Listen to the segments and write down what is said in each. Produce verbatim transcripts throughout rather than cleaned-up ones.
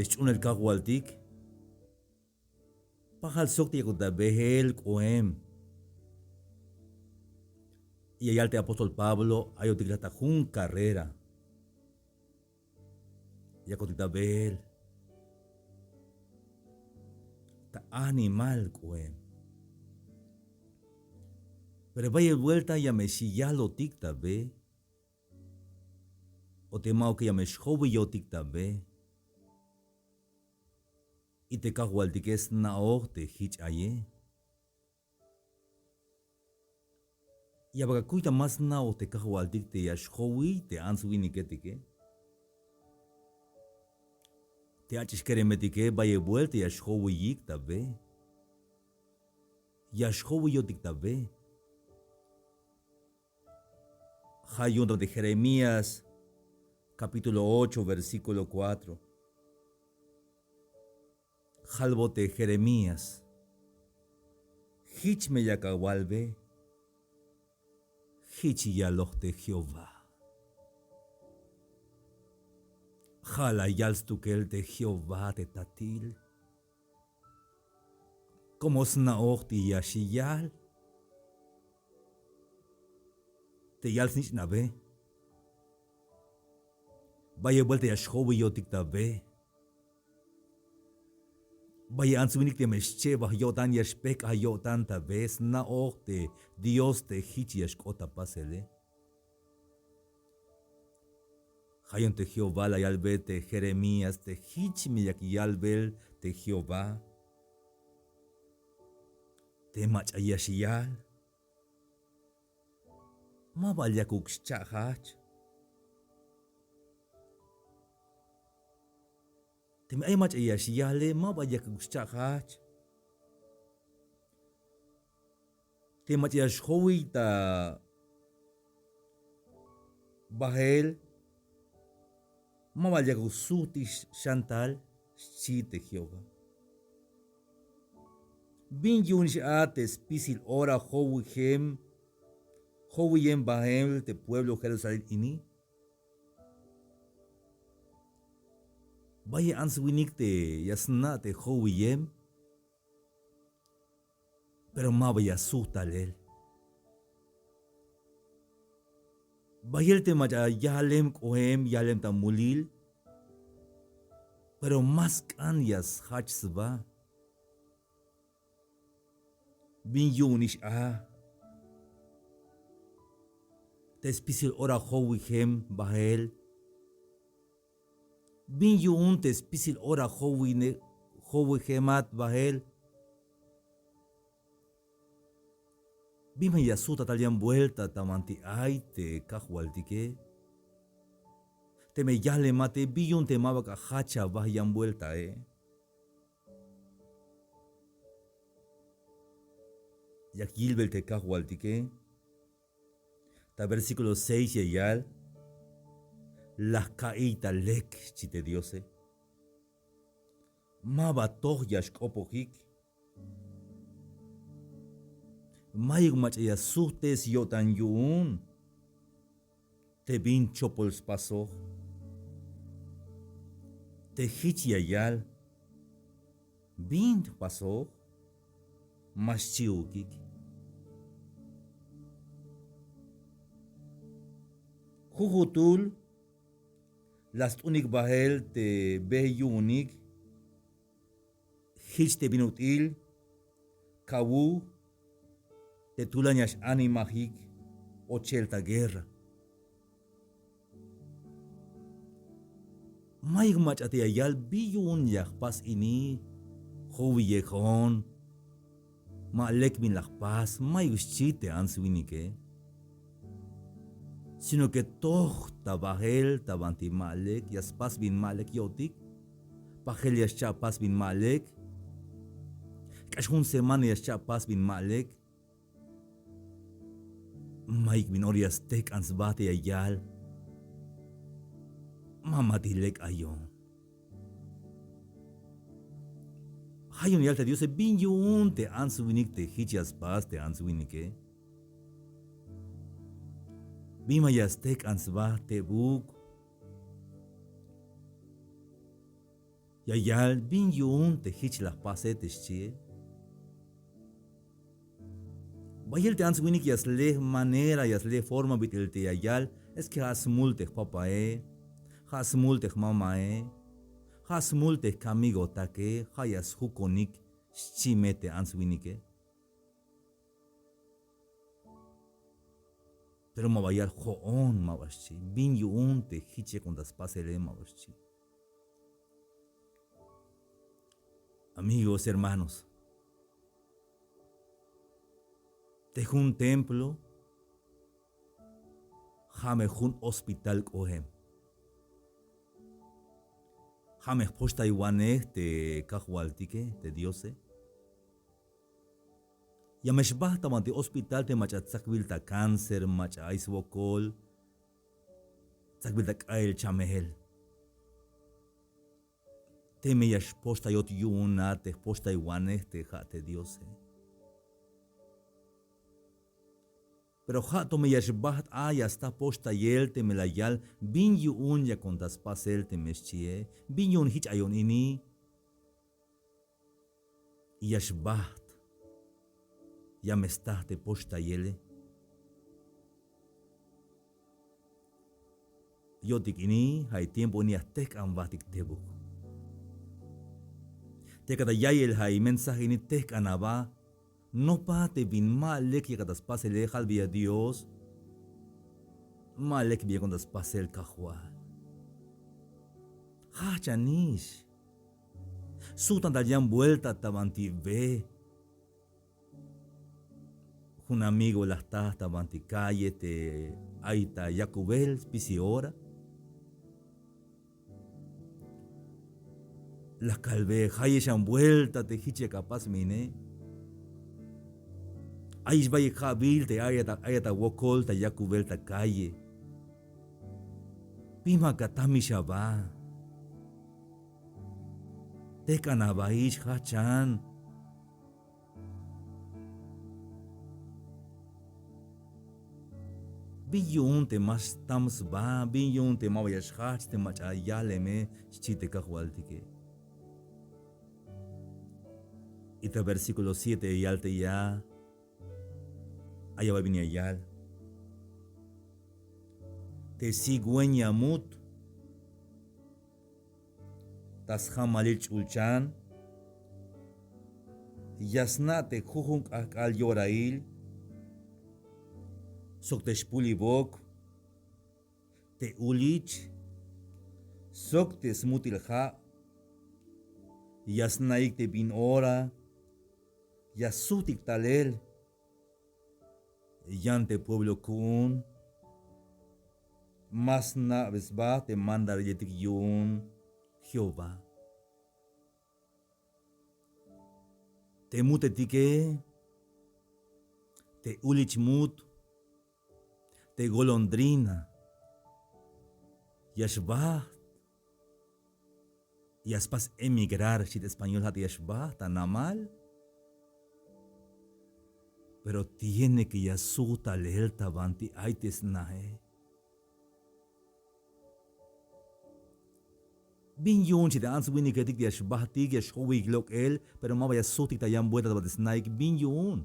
Sch'uunel Kajwaltik, pajal sok te yakot ta beel k'oem. Ya yal te apóstol Pablo, ayotik la ta jun carrera. Yakotik ta beel, ta animal k'oem. Pero bayel buelta ya me xyalotik ta be, o te ma'uke ya me xjowiyotik ta be. Y te Kajwaltike sna'oj te jich aye. Ya bal akuy ta ma sna'oj te Kajwaltik te ya xjowiy te ants winiketike. Te ach'ix keremetike bayel buelta ya xjowiyik ta be. Ya xjowiyotik ta be. Ja' yu'un ta Jeremías capítulo ocho, versículo cuatro. Jalbot te Jeremías: Jich me yak awalbe, jich yaloj te Jehová. Ja' la yal stukel te Jehová te Tatil. Como sna'oj te ya xyal, te yal snich'nabe. Bayel buelta ya xjowiyotik ta be. Bayel ants winik teme xchebaj yo'tan, ya xpejk'aj yo'tan ta be, sna'oj te Dios te jich ya xk'ot ta pasele. Ja' yu'un te Jehová la yalbe te Jeremías te jich me yak yalbel te Jehová. Te mach'a ya xyal, ma bal yakuk xcha'jajch. Teme ay mach'a ya xyale, ma bal yakuk xcha'jajch. Te mach'a ya xjowiy ta bajel, ma bal yakuk sujtix xan tal, xchi te Jehová. Bin yu'unix a te spisil ora jowijem, jowiyem bajel te pueblo Jerusalén ini. Bayel ants winik te ya sna' te jowiyem, pero ma ba ya sujt talel. Bayel te mach'a yalem k'oem, yalem ta mulil, pero ma sk'an ya sjach sba. Bin yu'unix a te spisil ora jowijem bajel. Bin yu'un te spisil ora jowine, jowijemat bajel. Bin ma ya sujt tal yan buelta ta banti ay te Kajwaltike. Teme yalemate, bin yu'un te ma ba ka jach aba yan bueltae. Yak yilbel te Kajwaltike. Ta versículo seis ya yal: La jka'iy ta lek, xchi te Diose. Ma ba toj ya xk'opojik. Mayuk mach'a ya sujtes yo'tan yu'un te bin chopol spasoj. Te jich ya yal: Bin jpasoj, ma xchi'ukik. Jujutul la st'unik bajel te be yu'unik. Jich te bin ut'il kawuj te tulan ya x-animajik ochel ta guerra. Mayuk mach'a te ya yal bin yu'un ya jpas ini, jowiyejon, ma lek bin la jpas, mayuk xchi te ants winike. Sino que toj ta bajel ta banti ma lek, ya spas bin ma lek yo'tik. Pajel ya xcha' pas bin ma lek. K'ax jun semana ya xcha' pas bin ma lek. Mayuk bin ora ya stejk'an sba te ya yal: Ma, ma ti lek ayon. Ja' yu'un ya yal te Diose: Bin yu'un te ants winik te jich ya spas te ants winike? Bin ma ya stejk'an sba tebuk? Ya yal: ¿Bin yu'un te jich la jpase? te xchie. Bayel te ants winik ya sle manera, ya sle forma bit'il te ya yal: Es que ja' smul te jpapae, ja' smul te jmamae, ja' smul te jkamigotake, ja' ya sjukonik, xchi me te ants winike. Pero ma ba yal jo'on, ma ba xchi. ¿Bin yu'un te jich yakon ta spasele? ma ba xchi. Amigos, hermanos, te jun templo ja' me jun hospital k'oem. Ja' me jpoxtaywanej te Kajwaltike, te Diose. Ya me xbajt ta banti hospital te mach'a tsakbil ta cáncer, mach'a ay swokol, tsakbil ta k'a'el chamejel. Teme ya xpoxtayot yu'un a, te jpoxtaywanej te ja' te Diose. Pero ja' to me ya xbajt a, ya sta poxtayel, teme la yal: ¿Bin yu'un yakon ta spasel? teme xchie. ¿Bin yu'un jich ayon ini? Y ya xbajt, ya me sta te poxtayele. Yo'tik ini, ja' i tiempo ini ya jtejk'an jbatik tebuk. Te yakat ta ya'iyel ja' i mensaje ini, tejk'an aba. Nopa te bin ma lek yakat ta spasele, jalbeya Dios, ma lek bin yakon ta spasel Kajwal. Jajchanix. Sujtan tal yan vuelta ta banti be. Jun amigo la jta ta banti calle te ay ta yakubel spisil ora. La kalbe: Jayexan vuelta te jich yak apas me ine. Ayix bayel ja'bil te ay ta, ay ta wokol ta yakubel ta calle. Pimak atamix aba. Tejk'an abaix, jajchan. ¿Bin yu'un te ma stam sba? ¿Bin yu'un te ma ba ya xjajch te mach'a yaleme? xchi te Kajwaltike. Y ta versículo siete ya yal te ya, ay aba bin ya yal: Te cigüeña mut ta sjamalil ch'ulchan ya sna' te jujun k'ajk'al yorail sok te xpulibok, te ulich sok te smutil ja'. Ya sna'ik te bin ora ya sujtik talel. Yan te pueblo ku'un ma sna'be sba te mandariletik yu'un Jehová. Te mutetike, te ulich mut, te golondrina, ya xbajt, ya spas emigrar, xchi te español, ja' te ya xbajt ta namal. Pero tiene que ya sujt talel ta banti ay te snae. ¿Bin yu'un? xchi te ants winiketik te ya xbajtik, ya xjowik lok'el, pero ma ba ya sujtik ta yan vuelta ta banti snaik. ¿Bin yu'un?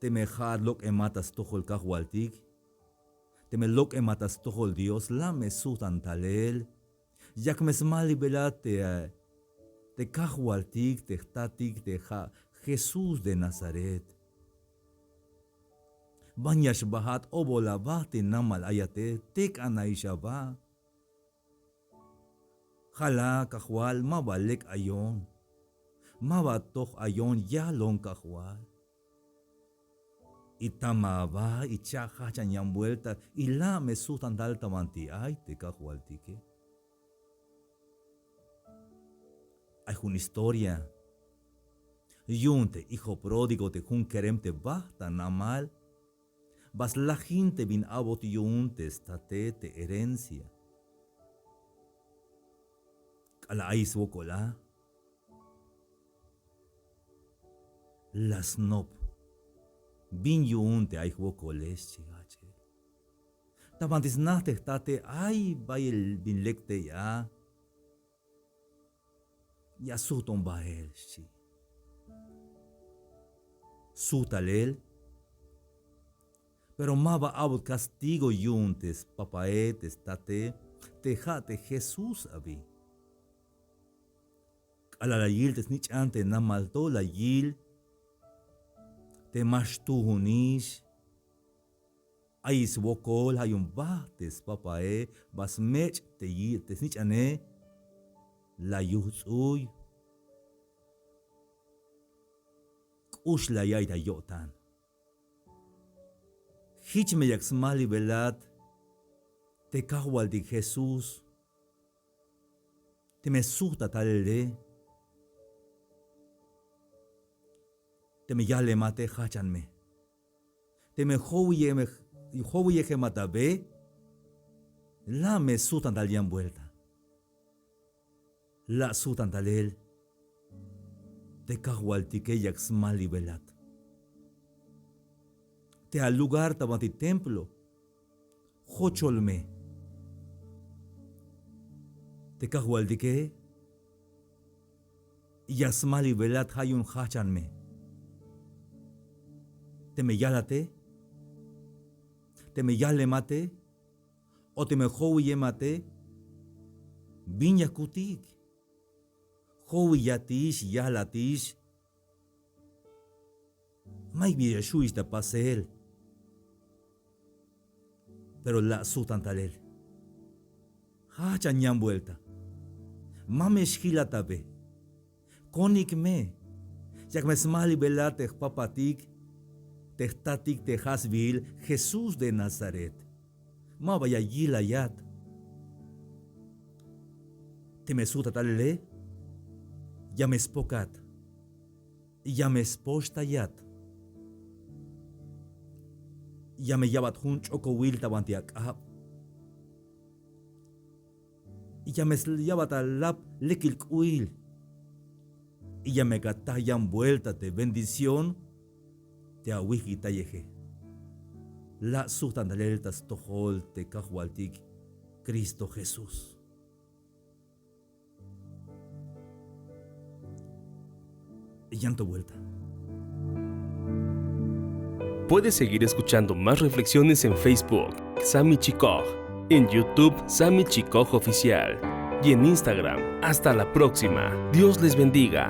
Teme ja'at lok'emat ta stojol Kajwaltik, teme lok'emat ta stojol Dios, la' me sujtan talel. Yak me smalibelat te, te Kajwaltik, te jtatik, te ja' Jesús de Nazaret. Ban ya xbajat, obol aba te namal ayate, tejk'anaix aba. Jala, Kajwal, ma ba lek ayon, ma ba toj ayon, yalon Kajwal. Y tama aba y cha' jajchan yan vuelta y la' me sujtan tal ta banti ay te Kajwaltike. Ay jun historia yu'un te hijo pródigo, te jun kerem te bajt ta namal. Ba slajin te bin a'bot yu'un te state, te herencia. K'alal ay swokol a, la snop: ¿Bin yu'un te ay jwokole? xchi jajchel. Ta banti sna te jtate, ay bayel bin lek tey a. Ya sujton bael, xchi. Sujt talel. Pero ma ba a'bot castigo yu'un te spapae, te state, te ja' te Jesús abi. K'alal la yil te snich'an te namal to, la yil te ma xtuunix. Ay swokol, ja' yu'un bajt te spapae, ba smech' te yi-, te snich'ane, la yujts'uy. K'ux la ya'iy ta yo'tan. Jich me yak smajlibelat te Kajwaltik Jesús. Teme sujtat talele, teme yajlemate, jajchan me. Teme jowiyeme-, jowiyejemat a be, la' me sujtan tal yan buelta. La' sujtan talel te Kajwaltike yak smajlibelat. Te a lugar ta banti templo, jochol me. Te Kajwaltike ya smajlibelat, ja' yu'un jajchan me. Teme yalate, teme yajlemate, o teme jowiyemate, bin ya kutik. Jowiyatix, yalatix. Mayuk bi ya xju'ix ta pasel. Pero la' sujtan talel. Jajchan yan buelta. Ma me xjilat a be. Konik me. Yak me smajlibelat te jpapatik, te jtatik, te ja' sbiil Jesús de Nazaret. Ma ba ya yilayat. Teme sujtat talele, ya me spokat. Ya me spoxtayat. Ya me ya'bat jun ch'okowil ta banti ak'ab. Ya me ya'bat alap lekil k'u'il. Ya me ka taj yan buelta te bendición te awijkitayeje. La' sujtan talel ta stojol te Kajwaltik Cristo Jesús. Yan to buelta. Puedes seguir escuchando más reflexiones en Facebook, Sami Chikoj, en YouTube, Sami Chikoj Oficial, y en Instagram. Hasta la próxima. Dios les bendiga.